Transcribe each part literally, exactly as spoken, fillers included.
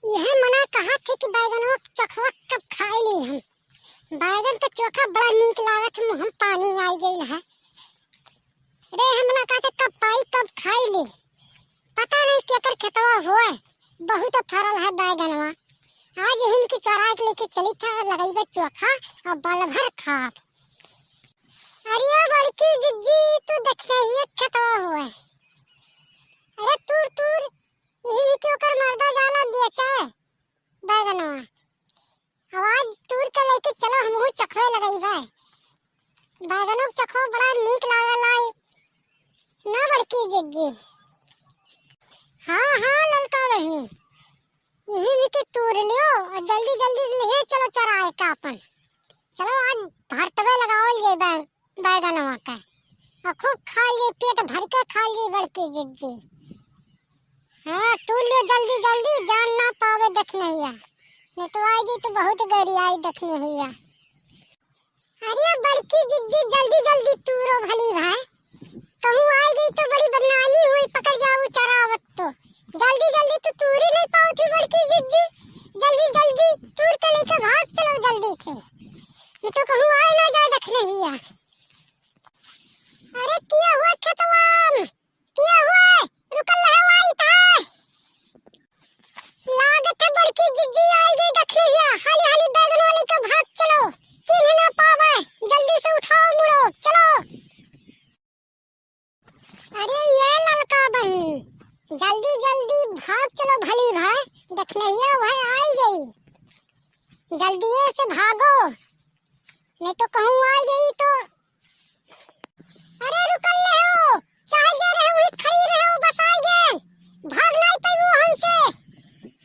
यह मना कहा थे कि बैगनवा के चोखवा कब खाए ली हम। बैगन के चोखा बड़ा नीक लागत है, मुँह में पानी आई गइल है। रे, हम ना कहते कब पाई, कब खाई ले। पता नहीं केकर खेतवा होए, बहुत फरल है बैगनवा। आज इनके चोराइ के लेके चली था, लगइबे चोखा और बल भर खाब। अरे ओ बड़की जिज्जी, तू देखने ही एक खेतवा होए। अरे तूर तूर, यही भी क्यों कर मर्दा जाला बेचे बैगनवा। अब आज तूर के लेके चलो, हमहू चखवे लगइबे। बैगनो के चखो बड़ा नीक लागल है। ना बड़की जिज्जी। हाँ, हाँ, ललका बहिनी, यही भी के तूर लियो और जल्दी, जल्दी ले चलो चराए का अपन। चलो आज भरतवे लगावल जाए बै-, बैगनवा का। और खूब खा ली, पेट भर के खा ली बड़की जिज्जी। हाँ, तूर लियो जल्दी, जल्दी, जान ना पावे देखनहिया। नहीं तो आई जी तो बहुत गरी आई देखनहिया। अरे बड़की जिज्जी, जल्दी जल्दी तूरो भली भाई, कहूँ आई गई तो बड़ी बदनामी हुई, पकड़ जाऊ चरावत तो। जल्दी जल्दी तो तूरी नहीं पावत ही बड़की जिज्जी, जल्दी जल्दी तूर के लेके भाग चलो जल्दी से, नहीं तो कहूँ आए ना जाए देखनहिया। अरे किया हुआ खेतवा में? किया हुआ? रुकल रहे, वाई था। लागत है बड़की जिज्जी आई गई देखनहिया। हाली हाली बैगन वाली के भाग चलो, चिन्ह ना पावे। जल्दी से उठाओ मुड़ो, चलो। अरे ये ललका बहिनी, जल्दी जल्दी भाग चलो भली भाई, देखनहिया वह आई गई। जल्दी से भागो, नहीं तो कहूँ आई गई तो। अरे रुकल रहे हो, चाहे जे रहे वही खड़ी रहे हो, बस आई गए, भाग नहीं पाइबो हमसे।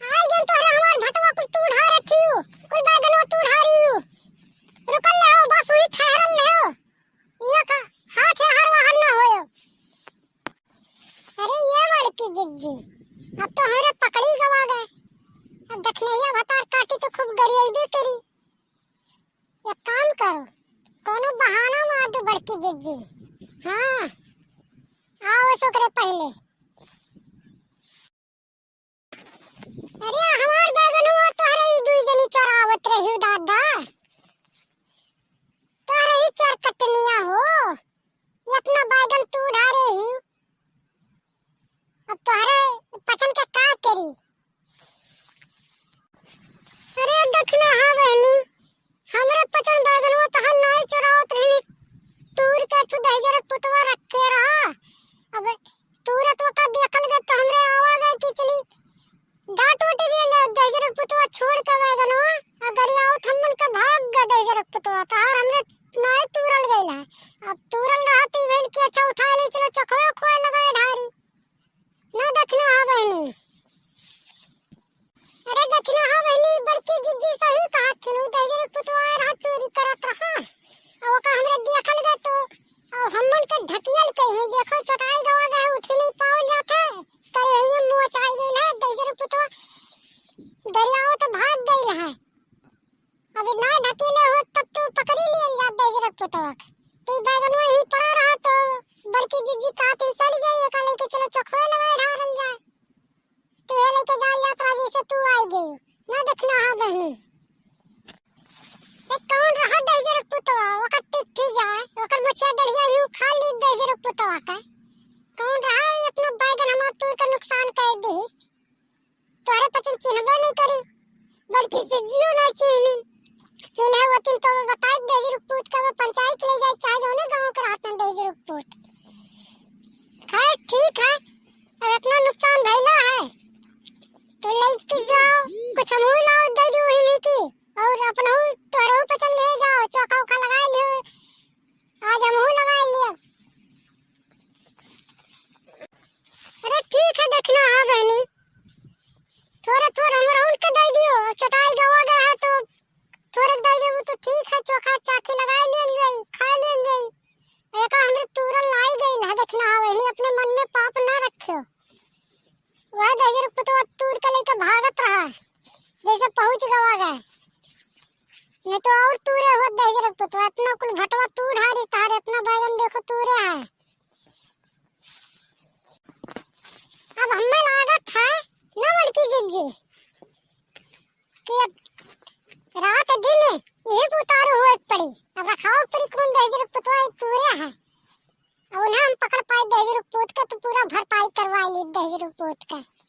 आई गए तोहरे हमार भटवा कुल तू उठा रखी हो, कुल बैगनवा तू उठा रही हो। रुकल रहे हो, बस वही ठहरल रहे हो, यहाँ का हाथ यहाँ बाहर ना होयो। अरे ये बड़की जिज्जी, अब तो हमरे पकड़ी गवा गए। अब देखनहिया भतार काटी तो खूब गरियाइबे करी। एक काम करो, कोनो बहाना मार दो बड़की जिज्जी। हाँ, आओ ओकरे पहले। अरे हमार बैगनवा तोहरे ही दुई जनी चोरावत रही दादा, तोहरे ही चोर कटनिया हो, इतना बैगन तू उठा रही। अब तोहरे पचन के का करी? अरे दखना, हाँ बहनी, हमरे पचन बैगनवा तोहर नाई चोरावत रहनी, तूर के तू दहिजर पुतवा रखे रहा। अब तूरत ओका देखल गए तो हमरे आवा गए कि चली डांट उठ भी ले दहिजर पुतवा छोड़ के बैगनवा, अगर आओ थम्मन के भाग गए दहिजर पुतवा, तो हर हमरे नाई तूरल गइल है। अब तूरल रहती भेल कि अच्छा उठा ले, चलो चखवे खोए लगाए ढारी। ना दखना, हाँ बहनी। अरे दखना, हाँ बहनी, बड़की जिज्जी सही कहत थी, दहिजर पुतवा रहा चोरी करत रहा। अब ओका हमरे देखल गए तो, अब हमन के ढकियल के ही, देखो चटाई गवा गए, उठी नहीं पावल जात है। करे यही मुँह चाई गइल है, दहिजर पुतवा गरियावत भाग गइल है। अबे ना ढकीले हो तब तो पकड़ी लियल जात दहिजर पुतवा के। तो ई बैगनवा ही पड़ा रहा तो बड़की जिज्जी का तिल सड़ जाई, एका लेके चलो चखवे लगाए ढारल जाए। तू ये लेके जाल जात रहा जैसे तू आई गई। ना दखना, हाँ बहनी। एक कौन रहा दहिजर पुतवा, ओकर टिट्ठी जाए, ओकर मछिया दढ़िया ही उखाड़ ली दहिजर पुतवा का। कौन रहा इतना बैगन हमार तूर के नुकसान कर दी? तोहरे पचन चिन्हबे नहीं करी, बड़की जिज्जियो नहीं चिन्ही। चिन्हे होतिन तो बताई दहिजर पूत के, वो पंचायत ले जाए, चाहे जौने गाँव के रहत हैं दहिजर पूत। खैर ठीक है, अब इतना नुकसान भइला है, तो लेके जाओ, कुछ हमहू लाओ दे दो वही में की, और अपनहू तोहरहू पचन ले जाओ, चोखा उखा लगाए लियो, आज हमहू लगाए लियो। अरे ठीक है, दखना, हाँ बहनी, थोड़ा थोड़ा हमरा उनके दे दियो, चटाई गवा गया है तो थोड़े दे देबू तो ठीक है, चोखा चाखी लगाए लियल जाई, खाए लियल जाई। एका हमरे तूरल लाई गइल है, दखना, हाँ बहनी, अपने मन में पाप ना रखियो। वह दहिजर पुतवा तूर के लेके भागत रहा, जैसे पहुँच गवा गए, नहीं तो और तूरे होत दहिजर पुतवा, इतना कुल भटवा तू ढारी तारे, इतना बैगन देखो तूरे है। अब हमें लागत है ना बड़की जिज्जी, कि अब रात दिन इहे उतारू होए के पड़ी। अब रखाओ पड़ी कौन दहिजरू पूतवा, एक तूरे है। अब उन्हें हम पकड़ पाई दहिजरू पूत के तो पूरा भरपाई करवा ली दहिजरू पूत के।